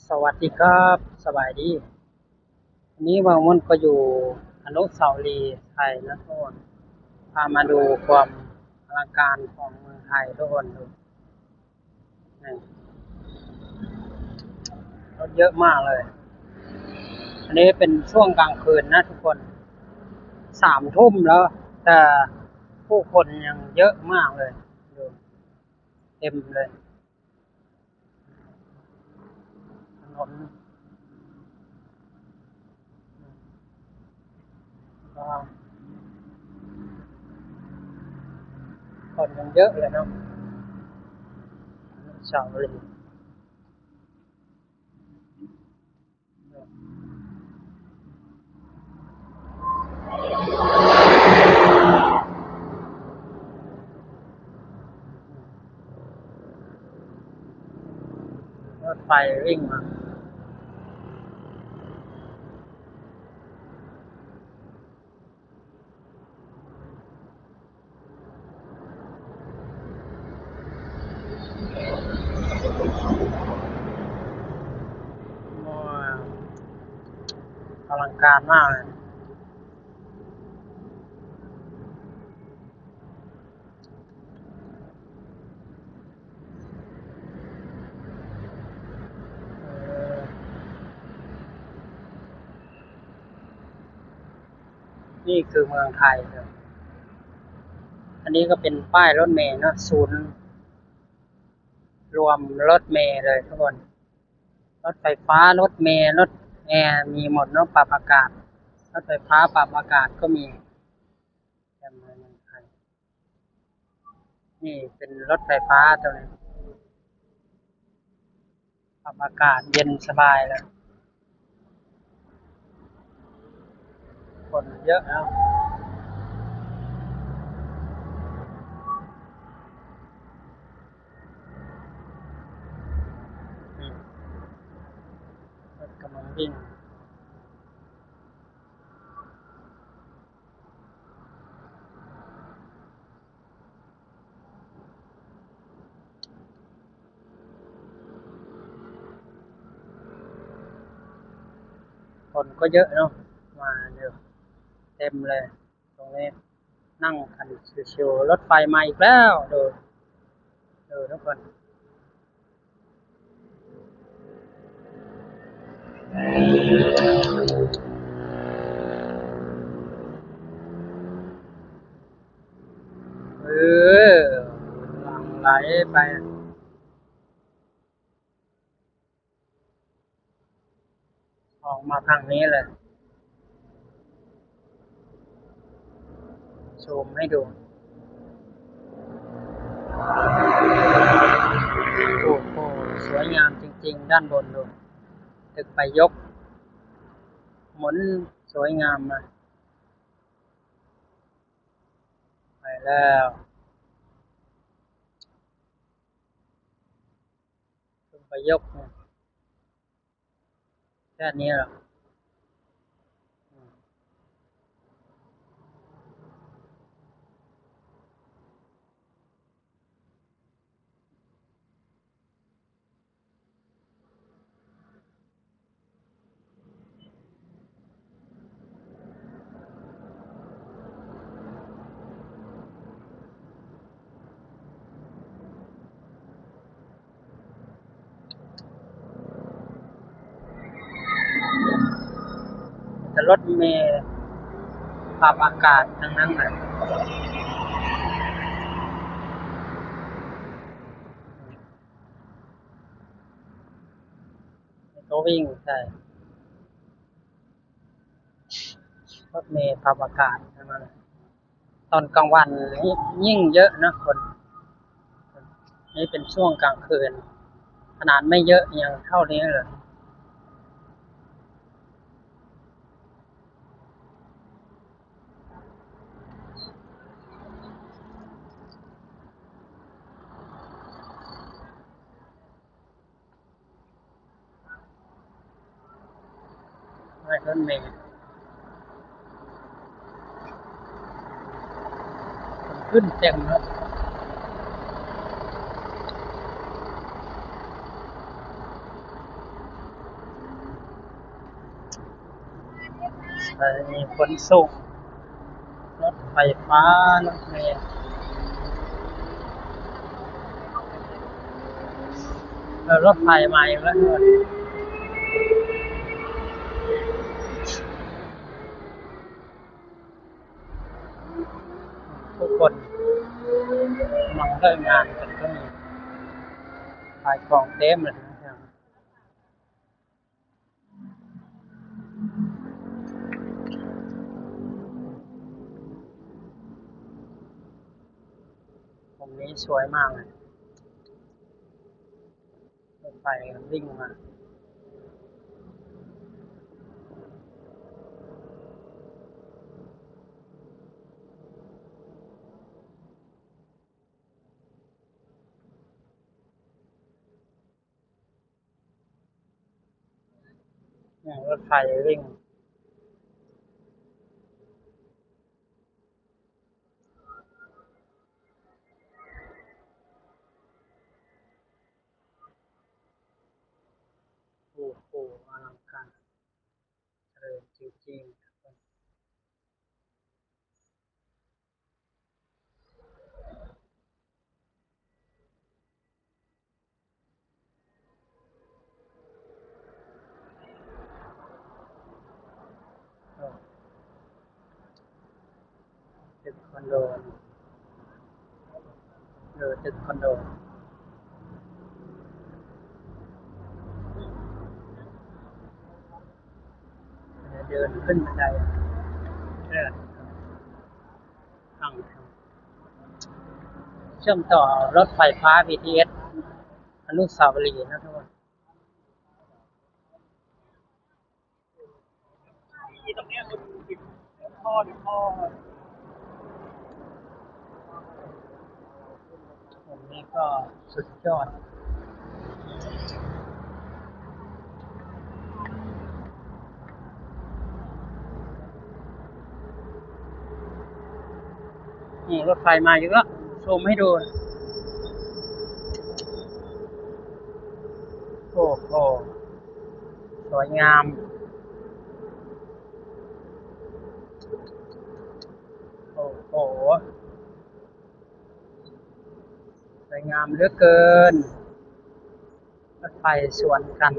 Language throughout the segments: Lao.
ສະຫວັດດີຄັບ ສະບາຍດີ. ວັນນີ້ບ່າວມົນກໍຢູ່ອະນຸສາວະລີໄທນະທຸກຄົນ, ພາມາດູຄວາມອະລັງການຂອງເມືອງໄທທຸກຄົນ. ນີ້ ລົດເຍອະມາກເລີຍ. ອັນນີ້ເປັນຊ່ວງກາງຄືນນະທຸກຄົນ, ສາມທຸ່ມແລ້ວ ແຕ່ຜູ້ຄົນຍັງເຍອະມາກເລີຍ, ເຕັມເລີຍ. ຖະໜົນ ກໍຄົນຍັງເຍອະເລີຍເນາະ ອະນຸສາວະລີ. ລົດໄຟວິ່ງມາ. ໂອ້ຍ ອະລັງການມາກເລີຍ. ເອີ ນີ້ຄືເມືອງໄທເດີ. ອັນນີ້ກໍເປັນປ້າຍລົດເມເນາະ, ສູນລວມລົດເມເລີຍທຸກຄົນ. ລົດໄຟຟ້າ, ລົດເມ, ລົດແອ ມີໝົດເນາະ, ປັບອາກາດ. ລົດໄຟຟ້າປັບອາກາດກໍມີ. ນີ້ເປັນລົດໄຟຟ້າຕົວນີ້ ປັບອາກາດເຢັນສະບາຍແລ້ວ. ຄົນເຍອະແລ້ວ. ນີ້ ລົດກຳລັງວິ່ງ. ຄົນກໍເຍອະເນາະ ມາຢູ່ເຕັມເລີຍ ຕົງນີ້ນັ່ງກັນຊິວໆ. ລົດໄຟມາອີກແລ້ວ ເດີ ເດີ ທຸກຄົນ. ເອີ ຫຼັ່ງໄຫຼໄປ ອອກມາທາງນີ້ເລີຍ. ຊູມໃຫ້ດູ. ໂອ້ໂຫ ສວຍງາມຈິງໆ ດ້ານບົນດູ ຕຶກໄປຍົກ ໝູນສວຍງາມມາ. ໄປແລ້ວ ຂຶ້ນໄປຍົກ ແຄ່ນີ້ລະ. ແຕ່ລົດເມປັບອາກາດທັງນັ້ນແຫຼະ. ໂຕວິ່ງໃສ່ ລົດເມປັບອາກາດ ຕອນກາງວັນນີ້ຍິ່ງເຍອະນະຄົນ. ນີ້ເປັນຊ່ວງກາງຄືນ ຂະໜາດໄມ່ເຍອະຍັງເທົ່ານີ້ເລີຍ. ປ້າຍລົດເມຂຶ້ນເຕັມເນາະ. ຂົນສົ່ງ ລົດໄຟຟ້າ ລົດເມ ແລ້ວລົດໄຟມາອີກແລ້ວ. ທຸກຄົນກຳລັງເລີກງານກັນ ກໍມີຂາຍຂອງເຕັມເລີຍ. ตรงนี้สวยมากเลย รถไฟวิ่งมา เนี่ย รถไฟวิ่ง โอ้โห อลังการ เจริญจริงๆ ตึกคอนโด เออ ตึกคอนโด เดินขึ้นบันได เออ เชื่อมต่อรถไฟฟ้า บีทีเอส อนุสาวรีย์นะทุกคน อันนี้ก็สุดยอด นี่รถไฟมาอีกแล้ว ซูมให้ดู โอ้โห สวยงาม โอ้โห สวยงามเหลือเกิน รถไฟสวนกัน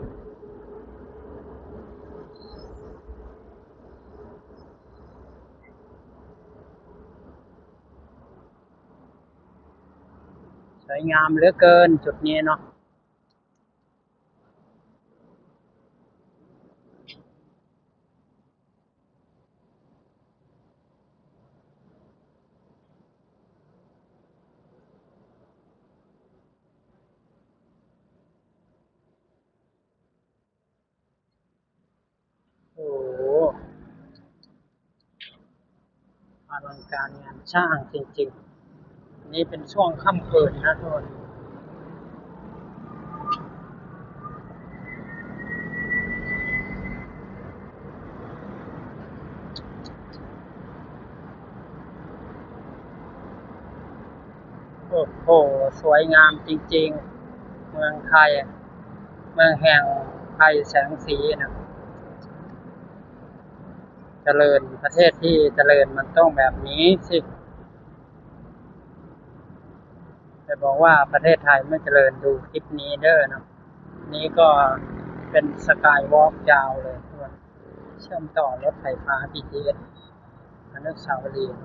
สวยงามเหลือเกินจุดนี้เนาะ โอ้โห อลังการงานสร้างจริงๆ นี่เป็นช่วงค่ำคืนนะทุกคน โอ้โห สวยงามจริงๆ เมืองไทย เมืองแห่งไทยแสงสีนะ เจริญ ประเทศที่เจริญมันต้องแบบนี้สิ จะบอกว่าประเทศไทยไม่เจริญ ดูคลิปนี้เด้อเนาะ นี่ก็เป็นสกายวอล์กยาวเลย เชื่อมต่อรถไฟฟ้า บีทีเอส อนุสาวรีย์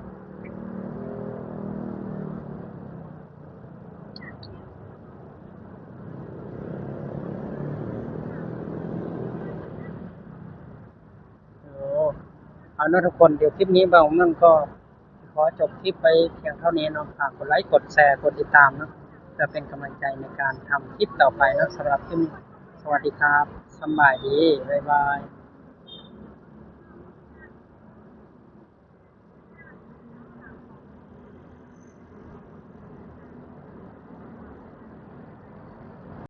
โอ้ เอาเนาะทุกคน เดี๋ยวคลิปนี้บ่าวเมืองก็ขอจบคลิปไว้เพียงเท่านี้เนาะ ฝากกดไลก์ กดแชร์ กดติดตามเนาะ เพื่อเป็นกำลังใจในการทำคลิปต่อไปเนาะ สำหรับคลิปนี้ สวัสดีครับ สำบายดี บ๊ายบาย